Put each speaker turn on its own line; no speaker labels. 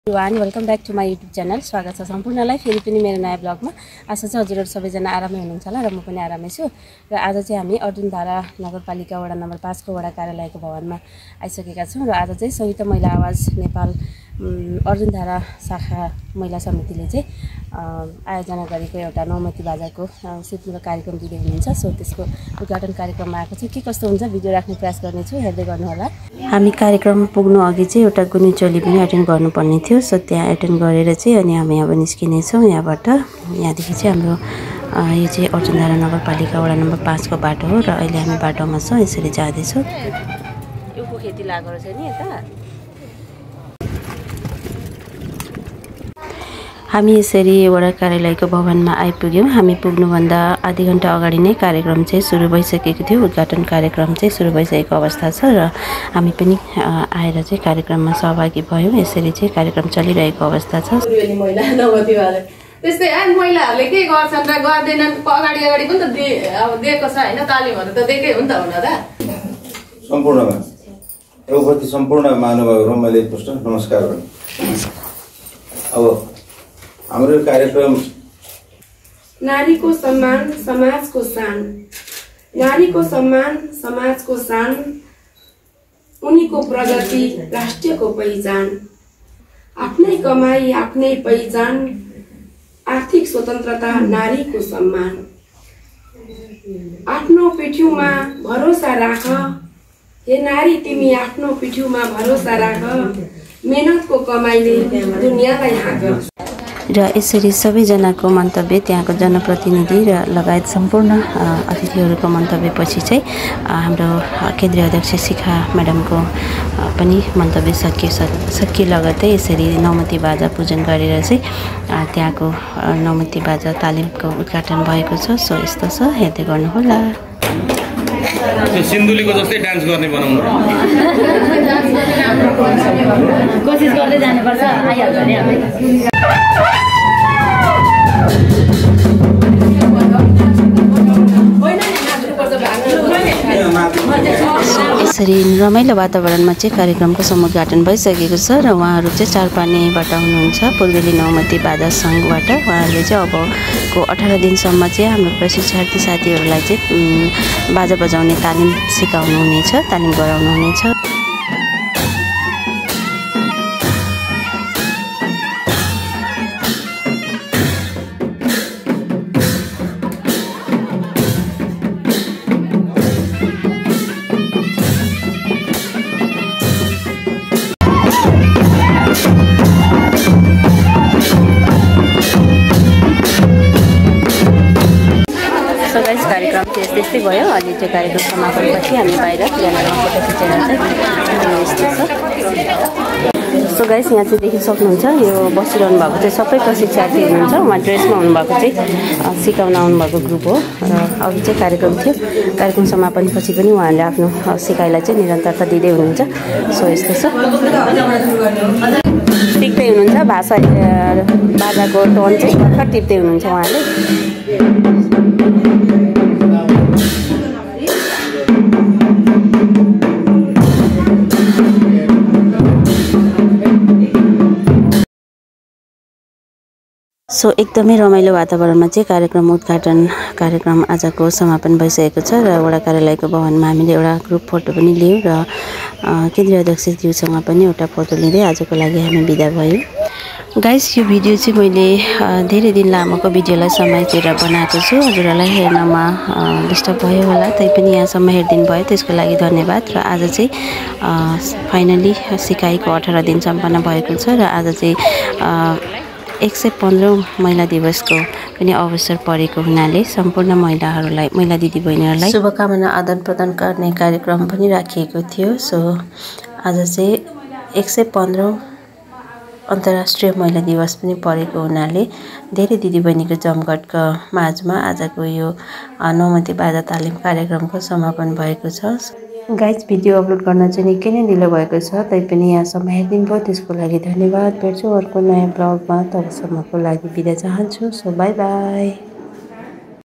Everyone welcome back to my YouTube channel. स्वागत छ सम्पूर्णलाई फेरि पनि मेरो नयाँ ब्लगमा। आशा छ हजुरहरू सबैजना आरामै हुनुहुन्छ होला र म पनि आरामै छु। र आज चाहिँ हामी अर्जुनधारा नगरपालिका वडा नम्बर 5 को वडा कार्यालयको भवनमा आइसकेका छौँ। र आज चाहिँ संयुक्त महिला आवाज नेपाल अर्जुनधारा शाखा महिला समितिले चाहिँ आयोजना गरेको एउटा नौमती बाजाको सित्मूलक कार्यक्रम दिँदै हुनुहुन्छ। सो त्यसको उद्घाटन कार्यक्रममा आएको चाहिँ के कस्तो हुन्छ भिडियो राख्ने प्रयास गर्नेछु, हेर्दै गर्नुहोला। हामी कार्यक्रम पुग्नु अघि चाहिँ एउटा गुनी चोली पनि एटेन्ड गर्नुपर्ने थियो। सो त्यहाँ एटेन्ड गरेर चाहिँ अनि हामी अब निस्किनेछौँ यहाँबाट। यहाँदेखि चाहिँ हाम्रो यो चाहिँ अर्जुनधारा नगरपालिका वडा नम्बर 5 को बाटो हो र अहिले हामी बाटोमा छौँ, यसरी जाँदैछौँ। यो खेती लागेको रहेछ नि यता। हामी यसरी वडा कार्यालयको भवनमा आइपुग्यौँ। हामी पुग्नुभन्दा आधी घण्टा अगाडि नै कार्यक्रम चाहिँ सुरु भइसकेको थियो। उद्घाटन कार्यक्रम चाहिँ सुरु भइसकेको अवस्था छ र हामी पनि आएर चाहिँ कार्यक्रममा सहभागी भयौँ। यसरी चाहिँ कार्यक्रम चलिरहेको अवस्था छ।
त्यस्तै महिलाहरूले के गर्छन् र गर्दैनन् अगाडि पनि त अब दिएको छ हैन, तालिमहरु त दिएकै हो नि त हुन त।
सम्पूर्णमा एउपति सम्पूर्ण महानुभावहरु मैले पुष्ट नमस्कार गर्छु। अब हाम्रो कार्यक्रम
नारीको सम्मान समाजको शान, नारीको सम्मान समाजको शान, उनीको प्रगति राष्ट्रको पहिचान, आफ्नै कमाई आफ्नै पहिचान, आर्थिक स्वतन्त्रता नारीको सम्मान, आफ्नो पिठ्यूमा भरोसा राख, हे नारी तिमी आफ्नो पिठ्यूमा भरोसा राख, मेहनतको कमाइले दुनियाँलाई हाँक।
र यसरी सबैजनाको मन्तव्य, त्यहाँको जनप्रतिनिधि र लगायत सम्पूर्ण अतिथिहरूको मन्तव्यपछि चाहिँ हाम्रो केन्द्रीय अध्यक्ष शिखा म्याडमको पनि मन्तव्य सकिए लगत्तै यसरी नौमती बाजा पूजन गरेर चाहिँ त्यहाँको नौमती बाजा तालिमको उद्घाटन भएको छ। सो यस्तो छ, हेर्दै गर्नुहोला।
सिन्धुलीको जस्तै डान्स गर्ने बनाउनु
कोसिस गर्दै जानुपर्छ, आइहाल्छ नि अब।
यसरी रमाइलो वातावरणमा चाहिँ कार्यक्रमको समुद्घाटन भइसकेको छ र उहाँहरू चाहिँ चारपानेबाट हुनुहुन्छ, पूर्वेली नौमती बाजा सङ्घबाट। उहाँहरूले चाहिँ अबको 18 दिनसम्म चाहिँ हाम्रो प्रशिक्षार्थी साथीहरूलाई चाहिँ बाजा बजाउने तालिम सिकाउनु हुनेछ, तालिम गराउनु हुनेछ। कार्यक्रम चाहिँ यस्तै भयो। अहिले चाहिँ कार्यक्रम समापनपछि हामी बाहिर क्यामेरामा फोटो खिचेर चाहिँ यस्तो छ। सो गाइस, यहाँ चाहिँ देखिन सक्नुहुन्छ यो बसिरहनु भएको चाहिँ सबै प्रशिक्षार्थी हुनुहुन्छ। उहाँ ड्रेसमा हुनुभएको चाहिँ सिकाउन आउनुभएको ग्रुप हो। र अघि चाहिँ कार्यक्रम थियो, कार्यक्रम समापनपछि पनि उहाँहरूले आफ्नो सिकाइलाई चाहिँ निरन्तरता दिँदै हुनुहुन्छ। सो यस्तो छ, टिप्दै हुनुहुन्छ भाषा, बाजाको टोन चाहिँ भर्खर टिप्दै हुनुहुन्छ उहाँले। सो एकदमै रमाइलो वातावरणमा चाहिँ कार्यक्रम आजको समापन भइसकेको छ। र वडा कार्यालयको भवनमा हामीले एउटा ग्रुप फोटो पनि लियौँ र केन्द्रीय अध्यक्षज्यूसँग पनि एउटा फोटो लिँदै आजको लागि हामी बिदा भयौँ। गाइस, यो भिडियो चाहिँ मैले धेरै दिन लामोको भिडियोलाई समातेर बनाएको छु। हजुरहरूलाई हेर्नमा डिस्टर्ब भयो होला, तैपनि यहाँसम्म हेरिदिनु भयो, त्यसको लागि धन्यवाद। र आज चाहिँ फाइनली सिकाइको 18 दिन सम्पन्न भएको छ र आज चाहिँ 115औं महिला दिवसको पनि अवसर परेको हुनाले सम्पूर्ण महिलाहरूलाई, महिला दिदीबहिनीहरूलाई शुभकामना आदान प्रदान गर्ने कार्यक्रम पनि राखिएको थियो। सो आज चाहिँ 115औं अन्तर्राष्ट्रिय महिला दिवस पनि परेको हुनाले धेरै दिदीबहिनीको जमघटको माझमा आजको यो नौमती बाजा तालिम कार्यक्रमको समापन भएको छ। गाइस, भिडियो अपलोड गर्न चाहिँ निकै नै ढिलो भएको छ, तैपनि यहाँसम्म हेरिदिनु भयो, त्यसको लागि धन्यवाद। भेट्छु अर्को नयाँ ब्लगमा, तबसम्मको लागि बिदा चाहन्छु। So by by.